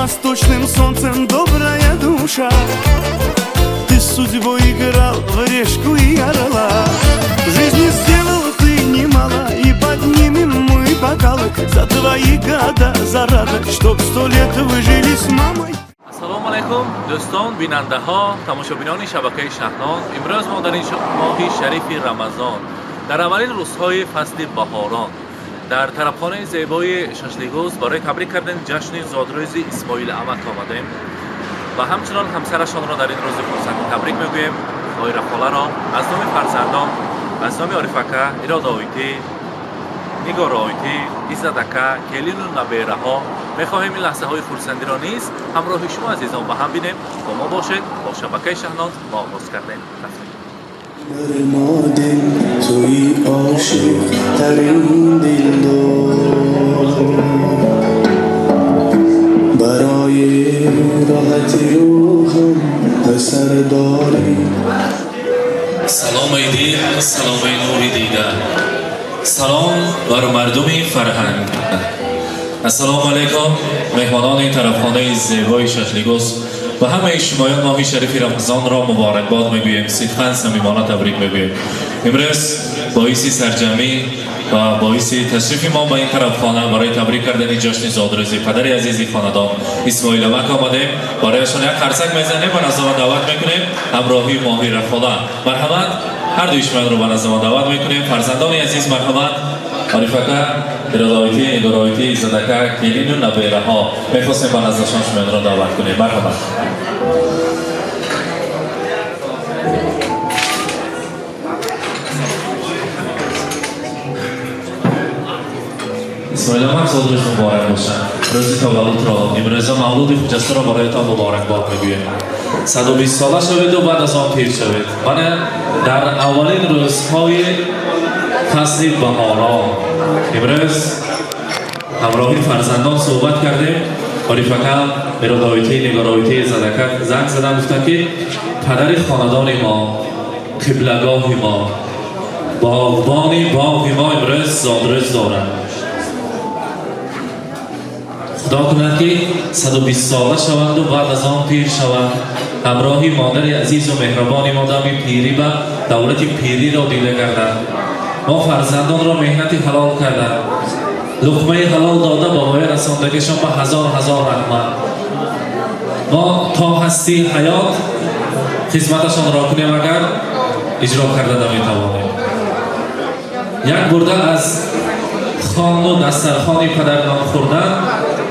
Восточным солнцем добрая душа. Ты с судьбой играл в решку и орла. В жизни сделал ты немало, и поднимем мы бокалы за твои года, за радость, чтоб 100 лет вы жили с мамой. Ассалому алайкум, дӯстон, бинандаҳо, тамошобинони шабакаи Шаҳнон. Имрӯз мо дар ин моҳи шарифи Рамазон, дар аввалин рӯзҳои фасли баҳорон, дар тарабхонаи зебои Шашликгӯз барои табрик кардани ҷашни зодрӯзи Исмоил амак омадем ва ҳамчунон ҳамсарашонро дар ин рӯзи хурсандӣ табрик мегӯем, Моҳира холаро. Аз номи фарзандон, аз номи Орифака, Иродоитӣ, Нигороитӣ, Иззатака, келину набераҳо мехоҳем ин лаҳзаҳои хурсандиро низ ҳамроҳи шумо азизон ба ҳам бинем. Бо мо бошед, бо шабакаи Шаҳнон мо оғоз кардем, рафтем. بر ما دل تویی عاشق ترین دلدار برای راحت روحم سرداری. Салом, эй дил, салом, эй нури дида, салом бар мардуми фарҳанг. Ассалому алайкум, меҳмонони тарабхонаи зебои Шашликгӯз. Ба ҳамаи шумоён моҳи шарифи Рамазонро муборакбод мегӯем, сидқан самимона табрик мегӯем. Имрӯз боиси сарҷамӣ ва боиси ташрифи мо ба ин тарабхона барои табрик кардани ҷашни зодрӯзи падари азизи хонадон Исмоил амак омадем. Барояшон як қарсак мезанем ва назди мо даъват мекунем ҳамроҳи Моҳира хола. Марҳамат, ҳар дуи шумоёнро ба назди мо даъват мекунем. Фарзандони азиз, марҳамат, Орифака, Иродоитӣ, Нигороитӣ, Иззатака, келину набераҳо, мехостем ба наздашон шумоёнро даъват кунем. Марҳамат. Исмоил амак, зодрӯз муборак бошад. Рӯзи таваллудро, имрӯза мавлуди хуҷастаро бароятон муборакбод мегӯем. 120 сола шаведу баъд аз он пир шавед. Мана дар аввалин рӯзҳои фасли баҳорон имрӯз ҳамроҳи фарзандон суҳбат кардем. Орифакам, Иродоитӣ, Нигороитӣ, Иззатака занг задан, гуфтанд, ки падари хонадони мо, қиблагоҳи мо, боғбони боғи мо имрӯз зодрӯз дорад. Худо кунад, ки 120 сола шаванду баъд аз он пир шаванд, ҳамроҳи модари азизу меҳрубони мо дами пирӣ ба давлати пириро дида гарданд. Мо фарзандонро меҳнати ҳалол карданд, луқмаи ҳалол дода ба воя расондагишон ба ҳазор ҳазор раҳмат. Мо то ҳастии ҳаёт хизматашонро кунем, агар иҷро карда наметавонем. Як бурда аз хону дастархони падар нон хӯрдан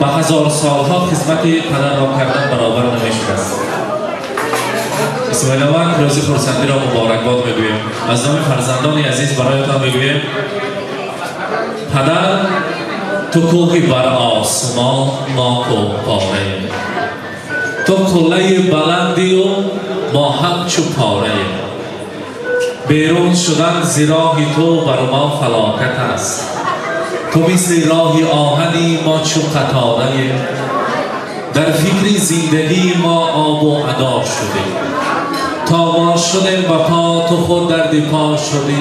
ба ҳазор солҳо хизмати падарро кардан баробар намешудааст. Исмоил амак, рӯзи хурсандиро муборакбод мегӯем. Аз номи фарзандони азиз бароятон мегӯем: падар, ту кӯҳи бар осмон, мо кӯҳпораем, ту қуллаи баландию мо ҳамчу пораем. Берун шудан зи роҳи ту бар мо фалокат аст. Ту мисли роҳи оҳани, мо чу қатораем. Дар фикри зиндагии мо обу адо шудем, то мо шудем ба по, ту худ дарди по шудӣ.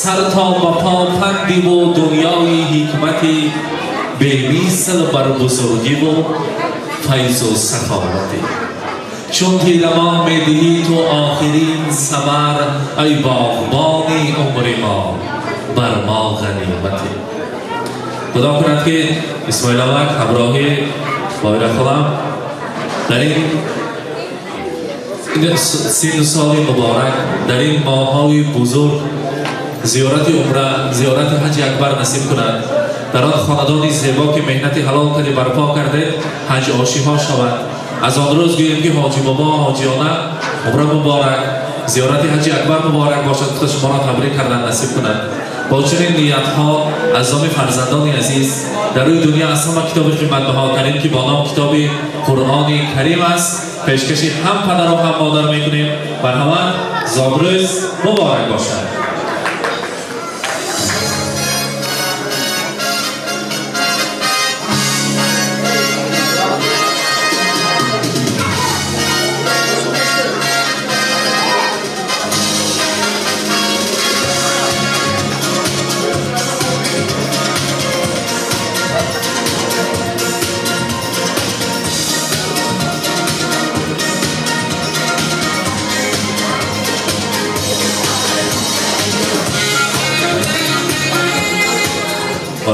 Сар то ба по пандиву дунёи ҳикмати бемисл бар бузургиву файзу саховатӣ. Чун тирамоҳ медиҳӣ ту охирин самар, ай боғбони умри мо, бар мо ғаниматӣ. Худо кунад, ки Исмоил амак ҳамроҳи Моҳира холам дар ин сину соли муборак, дар ин моҳҳои бузург зиёрати умра, зиёрати ҳаҷи акбар насиб кунад. Дар он хонадони зебо, ки меҳнати ҳалол кардӣ барпо кардед, ҳаҷ ошиҳо шавад. Аз он рӯз гӯем, ки ҳоҷи бобо, ҳоҷиёна, умра муборак, зиёрати ҳаҷи акбар муборак бошад, гуфта шуморо табрик кардан насиб кунад. Бо чунин ниятҳо аз номи фарзандони азиз, дар рӯи дунё аз ҳама китоби қиматбаҳотарин, ки бо ном китоби Қуръони Карим аст, пешкаши ҳам падару ҳам модар мекунем. Марҳамат, зодрӯз муборак бошад.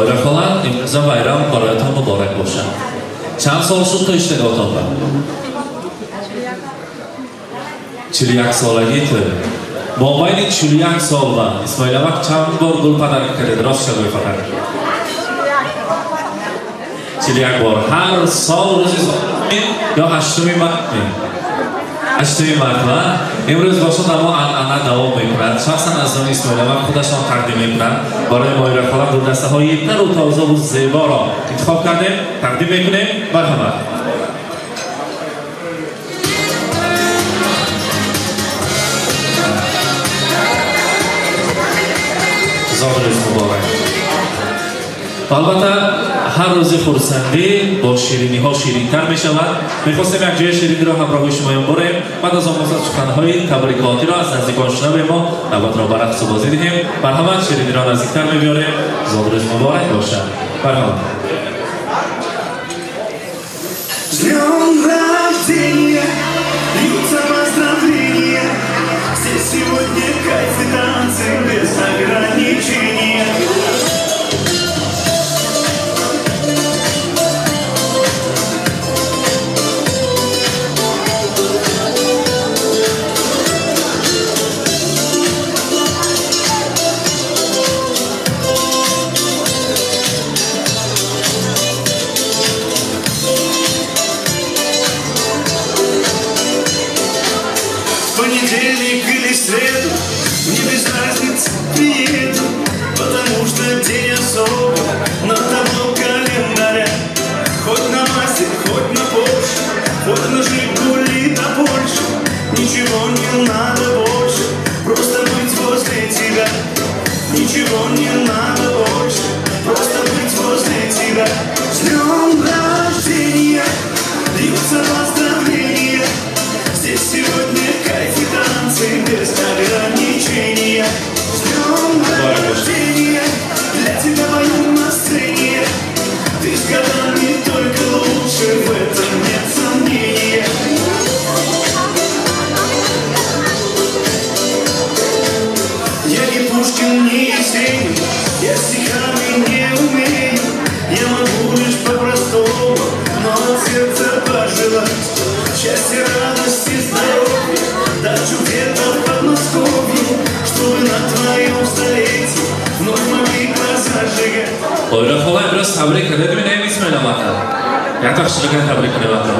Моира хола, имрӯза байрам бароятон муборак бошад. Чанд сол шуд то иштирокотон ба? 41 солагӣ ту. Бо байни 41 сол ва Исмоил амак чанд бор гул падар кардед? Рост шавӣ фақат. 41 бор. Ҳар сол рӯзи ё 8 март? 8 март ва имрӯз бошад, аммо анъана давом мекунад. Шахсан аз номи Исмоил амак худашон тақдим мекунанд. Барои Моира хола гулдастаҳои тару тозаву зеборо интихоб кардем, тақдим мекунем. Марҳамат. Зодрӯз муборак. Ва албатта ҳар рӯзи хурсандӣ бо шириниҳо ширинтар мешавад. Мехостем як ҷои шириниро ҳамроҳи шумоён борем. Баъд аз он босад суханҳои табрикотиро аз наздикон шунавем, мо навбатро ба рақсу бозӣ диҳем. Марҳамат, шириниро наздиктар мебиёрем. Зодрӯз муборак бошад. Марҳамат. С днем рождения, льются поздравления. Здесь сегодня кайф и танцы без ограничения. Понедельник или среду, мне без разницы, приеду, потому что день особый на табло календаря. Хоть на Мазде, хоть на Порше, хоть на Жигули до Польши, ничего не надо больше, просто быть возле тебя. Ничего не надо больше, просто быть возле тебя. С днем рождения, льются поздравления. Здесь сегодня кайф и танцы без ограничения. С днем рождения, для тебя пою на сцене. Ты с годами только лучше, в этом нет сомнения. Я не Пушкин, не Есенин, я стихами не умею. Я могу лишь по-простому, но от сердца пожелать счастья, радости, здоровья, дачу где-то в Подмосковье, чтобы на твоем столетии вновь могли глаза зажигать. Моира хола имрӯз табрик кардед, бинем Исмоил амака. Як тахшида табрик кунем атро.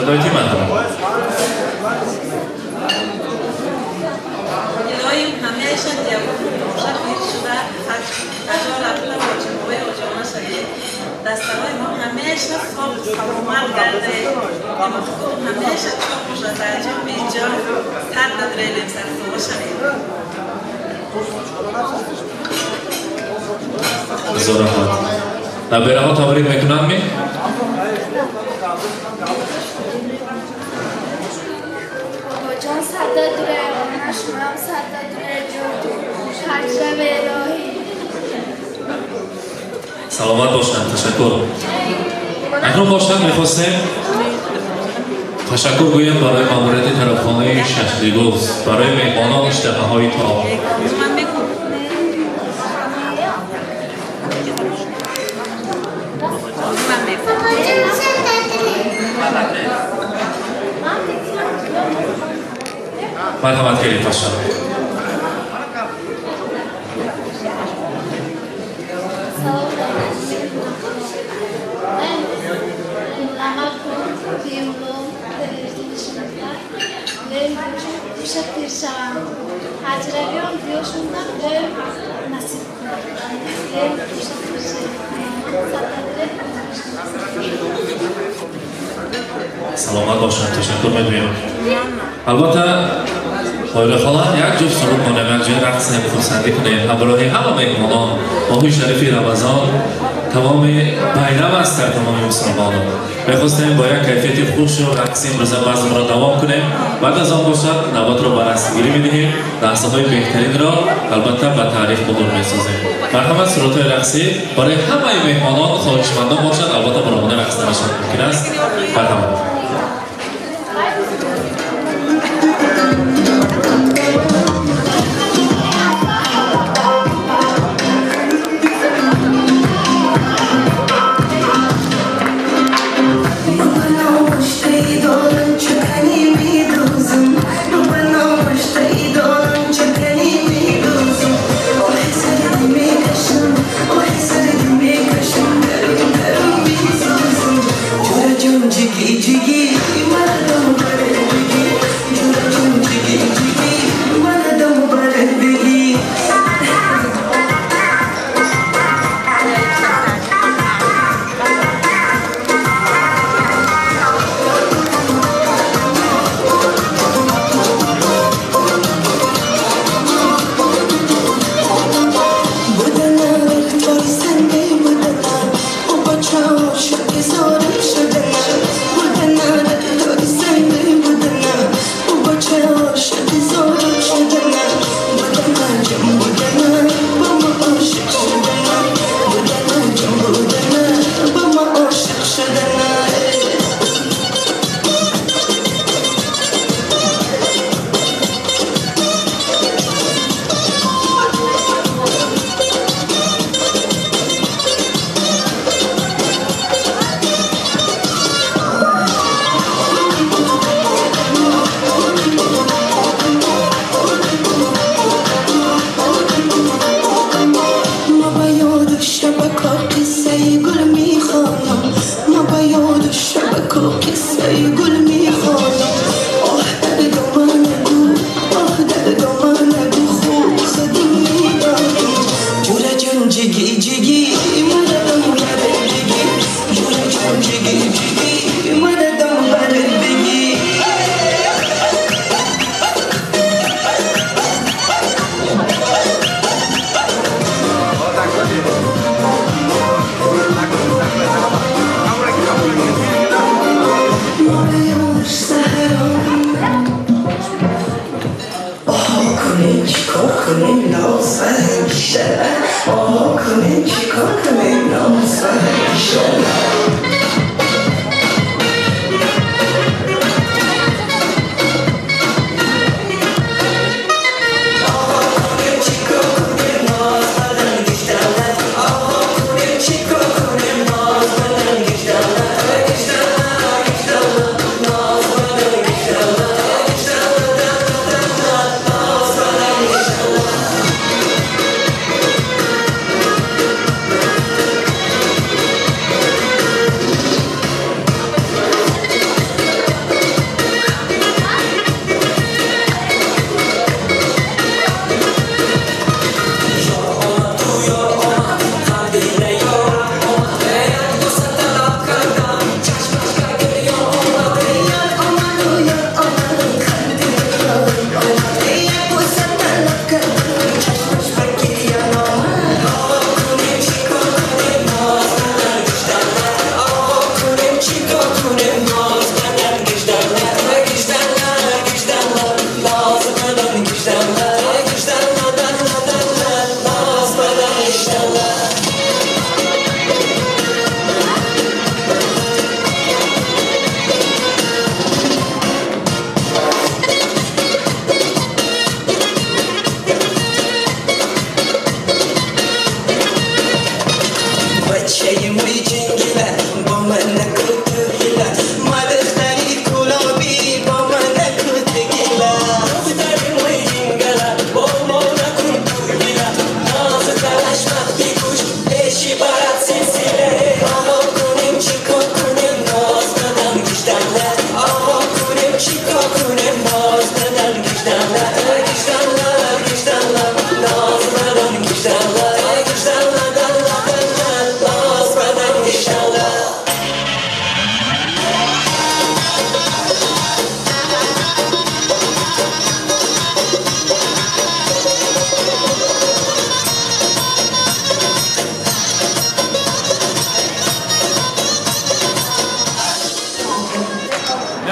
Дойти ман. Илоҳим ҳамеша ҷавон пир шуда ҳаҷо рафта воҷибҳои оҷона шавед. Дастаҳои мо ҳамеша соб саломат гарде. Димоғкун ҳамеша чоқ бошад, даҷон беҷон сар надрелем, сарсоба шавед. Ҳазор раҳмат. Набираҳо табрик мекунанд ми? Бобоҷон, садо дуре, шумам садо дуре, ҳаҷрав элоҳӣ. Саломат бошанд, ташаккур. Акнун бошад, мехостем ташаккур гӯем барои маъмурияти тарабхонаи Шашлигӯз, барои меҳмонон иштиҳаҳои таом. Ман мекун. Ман мекун. Марҳамат, келин паша. Салом. Ман амакум бимлом душак тиршавам. Ҳаҷравиён диёшонда Худоё насиб кунад. Лем душак тиршавам. Сададре. Саломат бошанд, ташаккур мегӯем. Албатта, Моира хола, як ҷуфт суруд монем, як ҷои рақс хурсандӣ кунем ҳамроҳи ҳама меҳмонон. Моҳи шарифи Рамазон. Тамоми байрам аст дар тамоми мусулмонон. Мехостем бо як кайфияти хушу рақси имрӯза базмро давом кунем. Баъд аз он бошад навбатро ба рақсгирӣ медиҳем, лаҳзаҳои беҳтаринро албатта ба таърих қабул месозем. Марҳамат, суратҳои рақсӣ барои ҳамаи меҳмонон хоҳишмандон бошад, албатта баромада рақс намешавад мумкин аст. Марҳамат.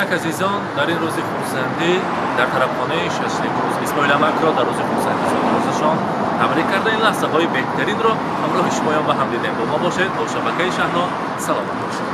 Инак, азизон, дар ин рӯзи хурсандӣ дар тарабхонаи Шашликрӯз Исмоил амакро дар рӯзи хурсандӣ, солрӯзашон табрик карда, ин лаҳзаҳои беҳтаринро ҳамроҳи шумоён ба ҳам дидем. Бо мо бошед, бо шабакаи Шаҳно. Саломат бошед.